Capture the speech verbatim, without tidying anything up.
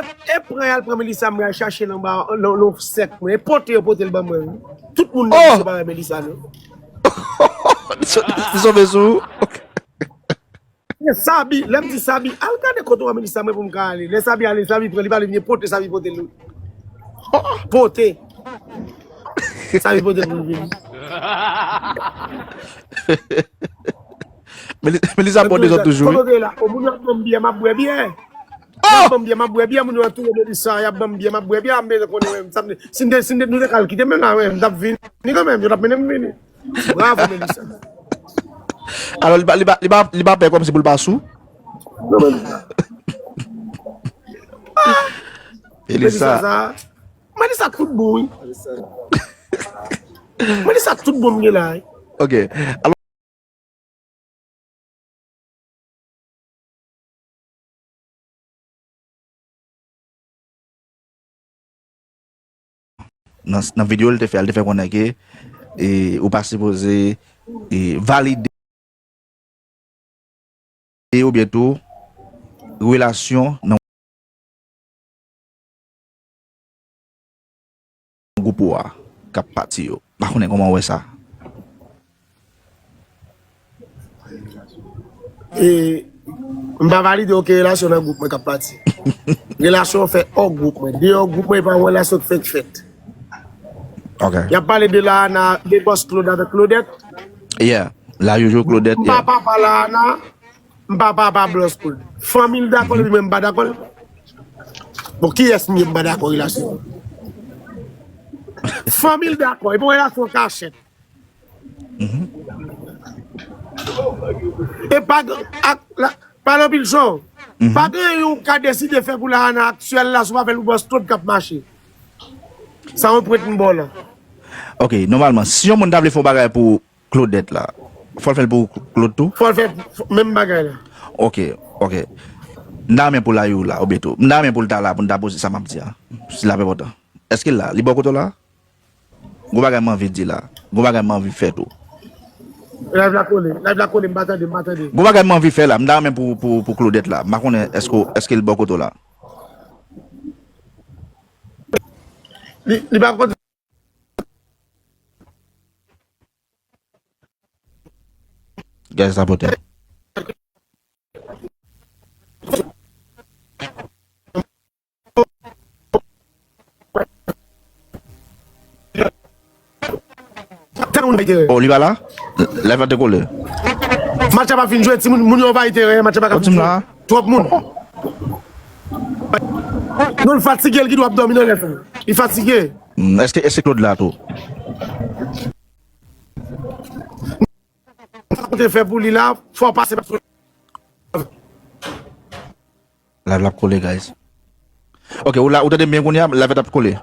e pran y al pran Melissa, mwen al chache l anba, nan, nan sèk mwen. E pote yo pote l ban mwen, wi. Tout moun nan misye pa wè Melissa, non. Li sove sou ou. Ok. E Sabi, lè m di Sabi, al gade kote w wè Melissa, mwen pou m ka ale. Lè Sabi ale, Sabi pran, li pale, vin pote, Sabi pote l. Pote. Sabi pote l pou l vini. Meli-, Melissa ap pote zòt toujou, wi. Kote w te la? O, moun yo ap ban m byè, m ap bwè byè. Y ap ban m byè, m ap bwè byè, moun yo antoure Melissa, y ap ban m byè, m ap bwè byè, m bezwen konnen, wè, m t ap, si m te, si m te, nou te ka al kite menm la, wè, m t ap vini kanmenm, yo t ap mennen m vini. Bravo, Melissa. Alò, li pa, li pa, li pa, li pa pè kòmsi pou l pa sou? Non, Melissa. Melissa. Melissa, sa, Melissa tout bon, wi. Melissa tout bon, m gen la, wi. Ok. Alò, nan, nan videyo l te fè, l te fè konnen ke, e, ou pa sipoze, e, valide oubyen tou relasyon nan gwoup ou a k ap pati yo. M pa konnen kòman w wè sa. E, m pa valide okenn relasyon nan gwoup mwen k ap pati. Relasyon fè hors gwoup mwen. Deyò gwoup mwen, e pa yon relasyon k fèk fèt. Ok. Y ap pale de Lahana, de bòs Claude avèk Claudette. Yeah. La Jojo, Claudette, m pa, yeah, papa Lahana, m pa papa bòs Claude. Fanmi l dakò, mhm, epi mwen m pa dakò. Bon, kiyès m ye m pa dakò relasyon? Fanmi l dakò, e pa yon relasyon kachèt. Mhm. E pa gen, ak, la, pale anpil cho. Mhm. Pa gen anyen ou ka deside fè pou Lahana aktyèl la, si w pa fè l pou bòs Claude k ap mache. Sa yon pwent m ba w la. Ok, nòmalman, si yon moun ta vle fè yon bagay pou Claudette la, fò l fè l pou Claude tou? Fò l fè menm bagay la. Ok, ok. M ta renmen pou Layou la, oubyen tou. M ta renmen pou l ta la, pou n ta poze sa m ap di a. Si l ap enpòtan. Èske l la? Li bò kote w la? Gon bagay m anvi di la. Gon bagay m anvi fè tou. Live la kole, live la kole, m pa tande, m pa tande. Gon bagay m anvi fè la, m ta renmen pou, pou, pou Claudette la. M pa konnen èske, èske l bò kote w la. Li, li pa kote. Guys, tapote. Oh, li pa la? Live la te kole. Match la pa fin jwe, timoun, moun yo anvayi teren, match la pa ka fin jwe. Twòp moun. Non, l fatige, l ki dwe ap dòmi nan lè sa. Li fatige. Hmm, èske, èske Claude la tou? Sa w te fè pou li la, fò w pase pa sou. Live la ap kole, guys. Ok, ou la, ou tande m byen kounye a, live la ap kole.